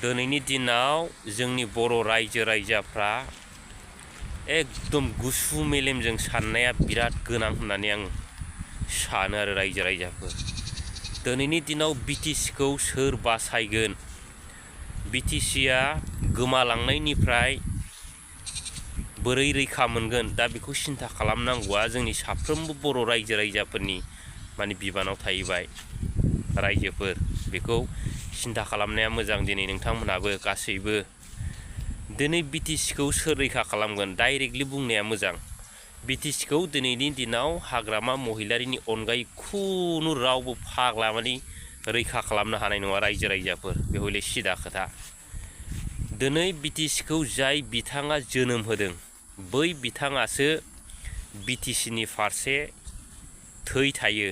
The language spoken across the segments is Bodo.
दिनैनि दिनाव जोंनि बर' रायजो राजाफ्रा एकदम गुसु मेलेमजों साननाया बिराद गोनां होननानै आं सानो आरो रायजो राजाफोर। दिनैनि दिनाव बिटिसिखौ सोर बासायगोन? बिटिसिआ गोमालांनायनिफ्राय बोरै रैखा मोनगोन? दा बेखौ सिन्था खालामनांगौआ जोंनि साफ्रोमबो बर' रायजो राजाफोरनि माने बिबानाव थाहैबाय। रायजोफोर बेखौ सिन्था खालामनाया मोजां। दिनै नोंथांमोनहाबो गासैबो दिनै बिटिसिखौ सोर रैखा खालामगोन? डाइरेक्टलि बुंनाया मोजां। बिटिसिखौ दिनैनि दिनाव हाग्रामा महिलारिनि अनगायै खुनु रावबो फाग्ला माने रैखा खालामनो हानाय नङा रायजो राजाफोर। बे हले सिदा खोथा। दिनै बिटिसिखौ जाय बिथाङा जोनोम होदों बै बिथाङासो बिटिसिनि फारसे थै थायो।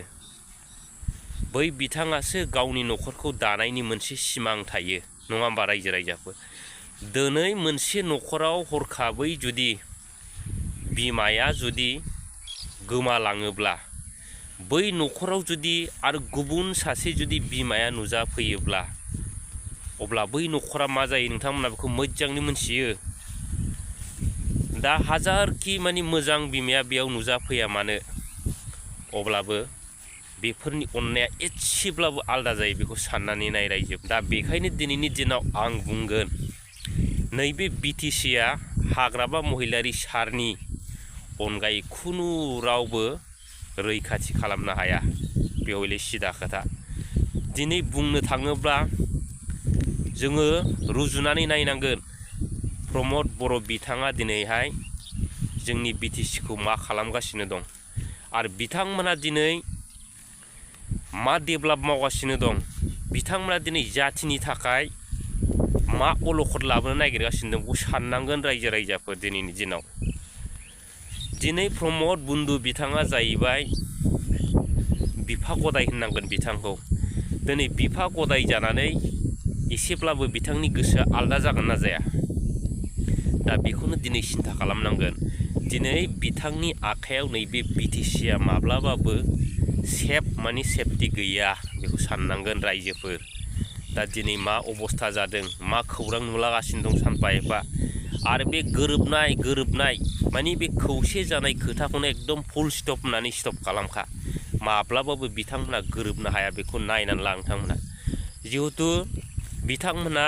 बै बिथाङासो गावनि न'खरखौ दानायनि मोनसे सिमां थायो, नङा होमबा रायजो राजाफोर? दिनै मोनसे न'खराव हरखाबै जुदि बिमाया जुदि गोमालाङोब्ला, बै न'खराव जुदि आरो गुबुन सासे जुदि बिमाया नुजाफैयोब्ला, अब्ला बै न'खरा मा जायो नोंथांमोना बेखौ मोजाङै मोनथियो। दा हाजारखि माने मोजां बिमाया बेयाव नुजाफैया मानो, अब्लाबो बेफोरनि अननाया एसेब्लाबो आलादा जायो। बेखौ साननानै नाय रायजो। दा बेखायनो दिनैनि दिनाव आं बुंगोन, नैबे बिटिसिआ हाग्रामा महिलारि सारनि अनगायै खुनु रावबो रैखाथि खालामनो हाया। बे हले सिदा खोथा। दिनै बुंनो थाङोब्ला जोङो रुजुनानै नायनांगोन, प्रमद बर' बिथाङा दिनैहाय जोंनि बिटिसिखौ मा खालामगासिनो दं आरो बिथांमोना दिनै मा डेभेलप मावगासिनो दं। बिथांमोना दिनै जाथिनि थाखाय मा अलखद लाबोनो नागिरगासिनो दं बेखौ साननांगोन रायजो राजाफोर। दिनैनि दिनाव दिनै प्रमद बन्दु बिथाङा जाहैबाय बिफा गदाय होननांगोन बिथांखौ। दिनै बिफा गदाय जानानै एसेब्लाबो बिथांनि गोसोआ आलादा जागोन ना जाया? दा बेखौनो दिनै सिन्था खालामनांगोन। दिनै बिथांनि आखायाव नैबे बिटिसिआ माब्लाबाबो माने सेफटि गैया। बेखौ साननांगोन रायजोफोर। दा दिनै मा अबस्था जादों, मा खौरां नुलागासिनो दं सानफा एफा। आरो बे गोरोबनाय माने बे खौसे जानाय खोथाखौनो एकदम फुल स्टप होननानै स्टप खालामखा। माब्लाबाबो बिथांमोना गोरोबनो हाया। बेखौ नायनानै ला नोंथांमोना। जिहेथु बिथांमोना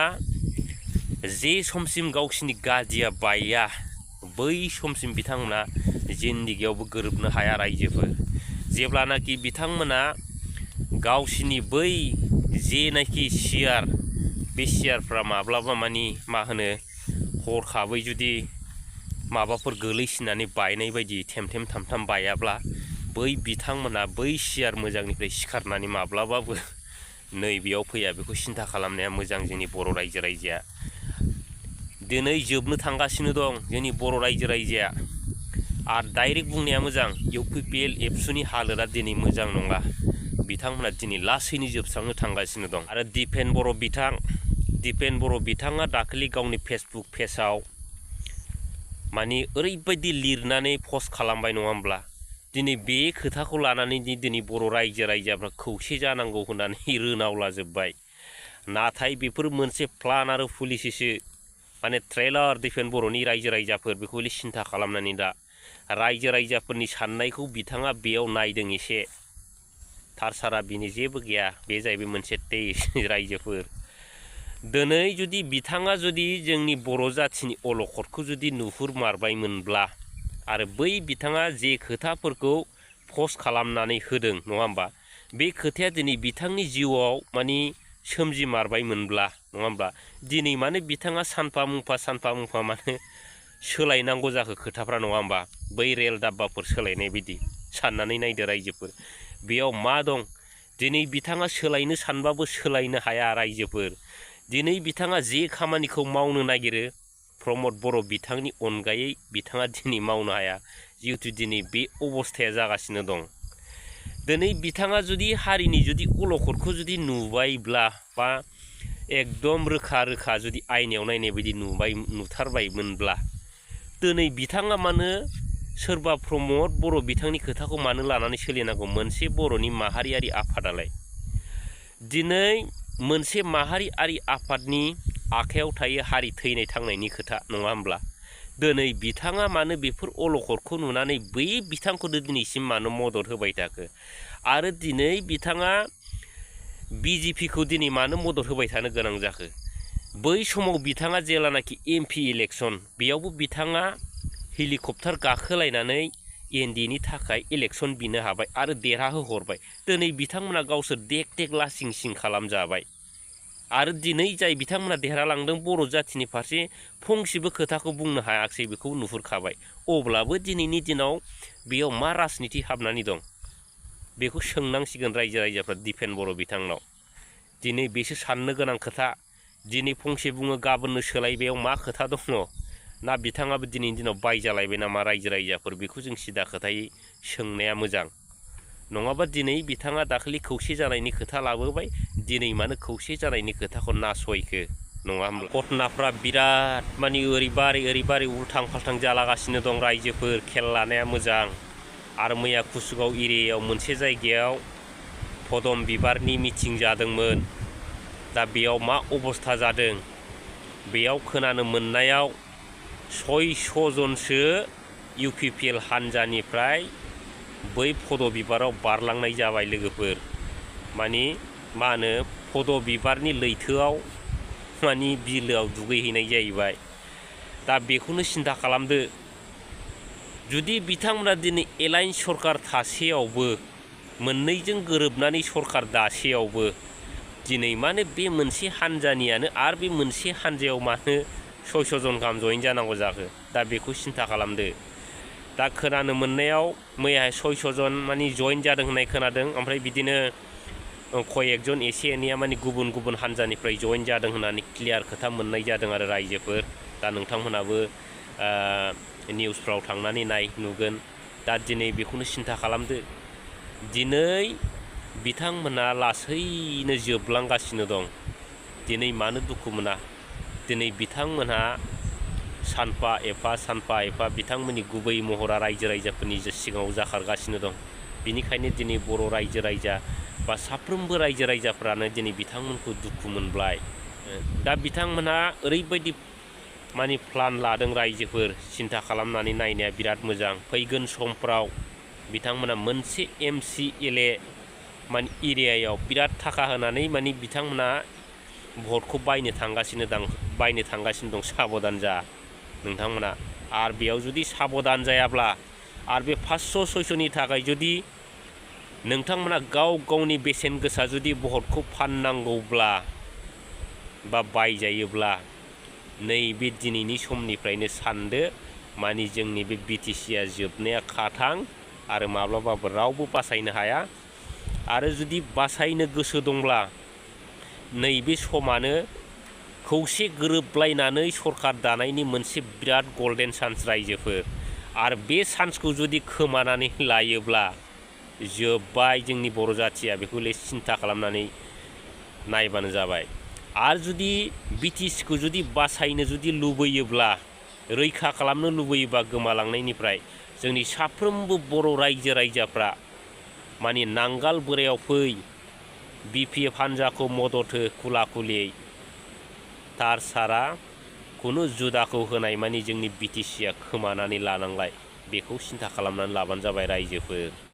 जे समसिम गावसिनि गादिया बाया, बै समसिम बिथांमोना जिन्दगियावबो गोरोबनो हाया रायजोफोर। जेब्लानाखि बिथांमोना गावसिनि बै जेनाखि सियार, बे सियारफ्रा माब्लाबा मानि मा होनो हरखाबै जुदि माबाफोर गोलैसिनानै बायनाय बायदि थेमथेम थामथाम बायाब्ला, बै बिथांमोना बै सियार मोजांनिफ्राय सिखारनानै माब्लाबाबो नैबेयाव फैया। बेखौ सिन्था खालामनाया मोजां। जोंनि बर' रायजो राजाया दिनै जोबनो थांगासिनो दं। जोंनि बर' रायजो राजाया आरो डाइरेक्ट बुंनाया मोजां, इउपिपिएल एबसुनि हालोदा दिनै मोजां नङा। बिथांमोना दिनै लासैनो जोबस्रांनो थांगासिनो दं। आरो दिपेन बर' बिथाङा दाखालि गावनि फेसबुक पेजआव माने ओरैबायदि लिरनानै पस्ट खालामबाय, नङा होमब्ला? दिनै बे खोथाखौ लानानै दिनै बर' रायजो राजाफ्रा खौसे जानांगौ होननानै रोनावलाजोब्बाय। नाथाय बेफोर मोनसे प्लान आरो पलिसिसो, माने ट्रेलार दिपेन बर'नि रायजो राजाफोर। बेखौ सिन्था खालामनानै दा रायजो राजाफोरनि साननायखौ बिथाङा बेयाव नायदों एसे। थारसारा बिनि जेबो गैया। बे जाहैबाय मोनसे टेस्ट रायजोफोर। दिनै जुदि बिथाङा जुदि जोंनि बर' जाथिनि अलखदखौ जुदि नुहुरमारबायमोनब्ला, आरो बै बिथाङा जे खोथाफोरखौ पस्ट खालामनानै होदों, नङा होमबा? बे खोथाया दिनै बिथांनि जिउआव माने सोमजिमारबायमोनब्ला, नङा होमब्ला? दिनै मानो बिथाङा सानफा मुंफा मानो सोलायनांगौ जाखो खोथाफ्रा, नङा होमबा? बै रेल दाब्बाफोर सोलायनाय बायदि साननानै नायदो रायजोफोर। बेयाव मा दं? दिनै बिथाङा सोलायनो सानबाबो सोलायनो हाया रायजोफोर। दिनै बिथाङा जे खामानिखौ मावनो नागिरो, प्रमद बर' बिथांनि अनगायै बिथाङा दिनै मावनो हाया। जिहेथु दिनै बे अबस्थाया जागासिनो दं। दिनै बिथाङा जुदि हारिनि जुदि अलखदखौ जुदि नुबायब्ला, बा एकदम रोखा जुदि आयनायाव नायनाय बायदि नुथारबायमोनब्ला, दिनै बिथाङा मानो सोरबा प्रमद बर' बिथांनि खोथाखौ मानो लानानै सोलिनांगौ? मोनसे बर'नि माहारियारि आफादालाय दिनै मोनसे माहारियारि आफादनि आखायाव थायो हारि थैनाय थांनायनि खोथा नङा होमब्ला दिनै बिथाङा मानो बेफोर अलखदखौ नुनानै बै बिथांखौ दिनैसिम मानो मदद होबाय थाखो आरो दिनै बिथाङा बिजेपिखौ दिनै मानो मदद होबाय थानो गोनां जाखो बै समाव बिथाङा जेलानाखि एमपि इलेक्सन बेयावबो बिथाङा हेलिकप्टार गाखोलायनानै एनडिनि थाखाय इलेक्सन बिनो हाबाय आरो देरहाहोहरबाय दिनै बिथांमोना गावसोर देक देक लासिं सिं खालामजाबाय आरो दिनै जाय बिथांमोना देरहालांदों बर' जाथिनि फारसे फंसेबो खोथाखौ बुंनो हायाखिसै बेखौ नुहुरखाबाय अब्लाबो दिनैनि दिनाव बेयाव मा राजनिति हाबनानै दं बेखौ सोंनांसिगोन रायजो राजाफ्रा दिपेन बर' बिथांनाव दिनै बेसो साननो गोनां खोथा दिनै फंसे बुङो गाबोननो सोलायबायाव मा खोथा दङ ना बिथाङाबो दिनैनि दिनाव बायजालायबाय नामा रायजो राजाफोर बेखौ जों सिदा खोथायै सोंनाया मोजां नङाबा दिनै बिथाङा दाखालि खौसे जानायनि खोथा लाबोबाय दिनै मानो खौसे जानायनि खोथाखौ नासयखो नङा होमब्ला घटनाफ्रा बिराद माने ओरैबारै उल्थां फाल्थां जालागासिनो दं रायजोफोर खेल लानाया मोजां आरो मैया कुसुगाव एरियायाव मोनसे जायगायाव पदम बिबारनि मिटिं जादोंमोन दा बेयाव मा अबस्था जादों बेयाव खोनानो मोननायाव 600 जनसो इउपिपिएल हानजानिफ्राय बै पद बिबाराव बारलांनाय जाबाय लोगोफोर माने मा होनो पद बिबारनि लैथोआव माने बिलोआव दुगैहैनाय जाहैबाय दा बेखौनो सिन्था खालामदो जुदि बिथांमोना दिनै एलायन्स सरकार थासेयावबो मोननैजों गोरोबनानै सरकार दासेयावबो दिनै मानो बे मोनसे हानजानियानो आरो बे मोनसे हानजायाव मानो 600 जन गाहाम जयेन जानांगौ जाखो दा बेखौ सिन्था खालामदो दा खोनानो मोननायाव मैया 600 जन माने जयेन जादों होननाय खोनादों ओमफ्राय बिदिनो कयेकजन एसे एनैया माने गुबुन गुबुन हानजानिफ्राय जयेन जादों होननानै क्लियार खोथा मोननाय जादों आरो रायजोफोर दा नोंथांमोनाबो निउसफ्राव थांनानै नाय नुगोन दा दिनै बेखौनो सिन्था खालामदो दिनै बिथांमोना लासैनो जोबलांगासिनो दं दिनै मानो दुखु मोना दिनै बिथांमोनहा सानफा एफा बिथांमोननि गुबै महरा रायजो राजाफोरनि सिगाङाव जाखारगासिनो दं बिनिखायनो दिनै बर' रायजो राजा बा साफ्रोमबो रायजो राजाफ्रानो दिनै बिथांमोनखौ दुखु मोनबाय दा बिथांमोनहा ओरैबायदि माने प्लान लादों रायजोफोर सिन्था खालामनानै नायनाया बिराद मोजां फैगोन समफ्राव बिथांमोना मोनसे MCLA माने एरियायाव बिराद थाखा होनानै माने बिथांमोना भटखौ बायनो थांगासिनो दं साबधान जा नोंथांमोना आरो बेयाव जुदि साबधान जायाब्ला आरो बे 500-600नि थाखाय जुदि नोंथांमोना गावनि बेसेन गोसा जुदि भटखौ फाननांगौब्ला बा बायजायोब्ला नैबे दिनैनि समनिफ्रायनो सानदो माने जोंनि बे BTCआ जोबनाया खाथां आरो माब्लाबाबो रावबो बासायनो हाया आरो जुदि बासायनो गोसो दंब्ला नैबे समानो खौसे गोरोबलायनानै सरकार दानायनि मोनसे बिराद गल्डेन चान्स रायजोफोर आरो बे चान्सखौ जुदि खोमानानै लायोब्ला जोब्बाय जोंनि बर' जाथिया बेखौ सिन्था खालामनानै नायबानो जाबाय आरो जुदि BTCखौ जुदि बासायनो जुदि लुबैयोब्ला रैखा खालामनो लुबैयोबा गोमालांनायनिफ्राय जोंनि साफ्रोमबो बर' रायजो राजाफ्रा माने नांगाल बोरायाव फै BPF हान्जाखौ मदद हो खुला खुलियै थार सारा खुनु जुदाखौ होनाय माने जोंनि BTCआ खोमानानै लानांलाय बेखौ सिन्था खालामनानै लाबानो जाबाय रायजोफोर।